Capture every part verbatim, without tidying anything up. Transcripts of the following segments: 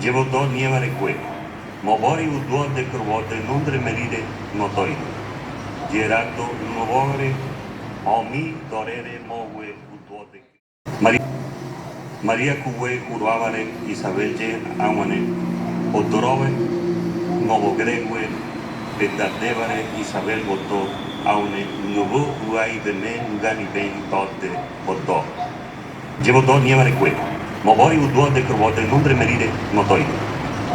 Yebotó niéware kué. Mowóri utoóte kowóte nóntre meríre notóire. Yeráto nowógare, omi torére mowe utoóte. Mari-, María kuwe uruáware Isabél ye áwane otorówe, nowogréwe betadéware Isabél wotó áwane, nowó uaibeme nugánibei tote wotó. Yebotó niéware kué. Mowóri utoóte kowóte nóntre meríre notóire.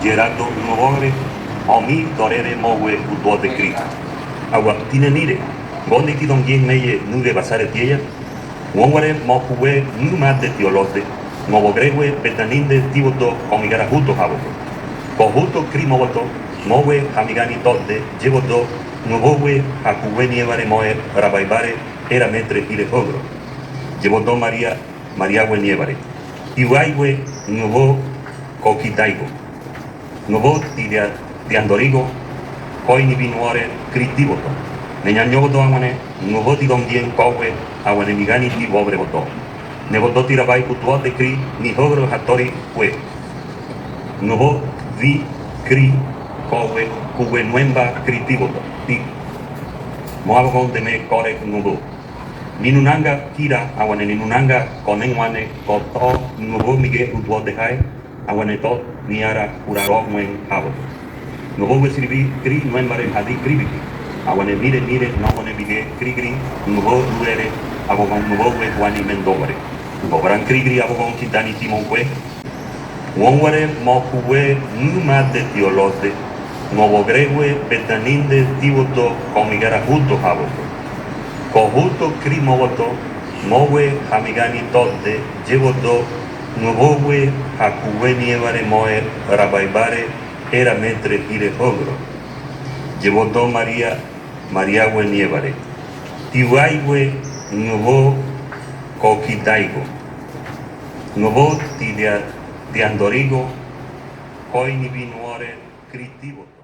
Yeráto nowógare, omi torére mowe utoóte Kristu. Awa tinénire, góne tidogiñe meye nuge basáre tiéya. Wónware mo kuwe numa de tiolote, nowogréwe betaninde tiwotó komigara huto háboto. Ko huto Kri mowoto, mowe hamigáni tote, yebotó nowówe ha kuwe niéware moe rabaibare, éra métre íre hógoro. Yebotó María, María we niéware. Tiwáiwe nowó kokitáigo. Nowó tidia-, tidiandorígo, kói nibi nuore Kri tiwotó. Neña ñowotó áwane, nowó tidogiñe kówe, áwane migáni ti wóbore wotó. Newotó tirabái utoóte Kri, nihógoro ha tóri kué. Nowó wi Kri kówe, kuwe nuémba Kri tiwotó. Ti. Mo ábogo deme kóre nowó. Ninunanga kira, áwane ninunanga konewane, kotó nowó mige utoóte hae, áwane to niara uraró mwen háboto. Nowó we siribi Kri nuémbare hadi Kri biki. Áwane mire mire nógone bige Kri Kri, nowó luere, ábogo nowó we wani mendóbare. Nowó bran Kri Kri ábogo kidáni timon kué. Wónware mo kuwe numa de tiolote, nowogréwe betaninde tiwotó komigara huto háboto. Ko huto Kri mowoto, mowe hamigáni tote, yebotó nowówe ha kuwe niéware moe rabaibare, éra métre íre hógoro. Yebotó María, María we niéware. Tiwáiwe nowó kokitáigo. Nowó tidia-, tidiandorígo, kói nibi nuore Kri tiwotó.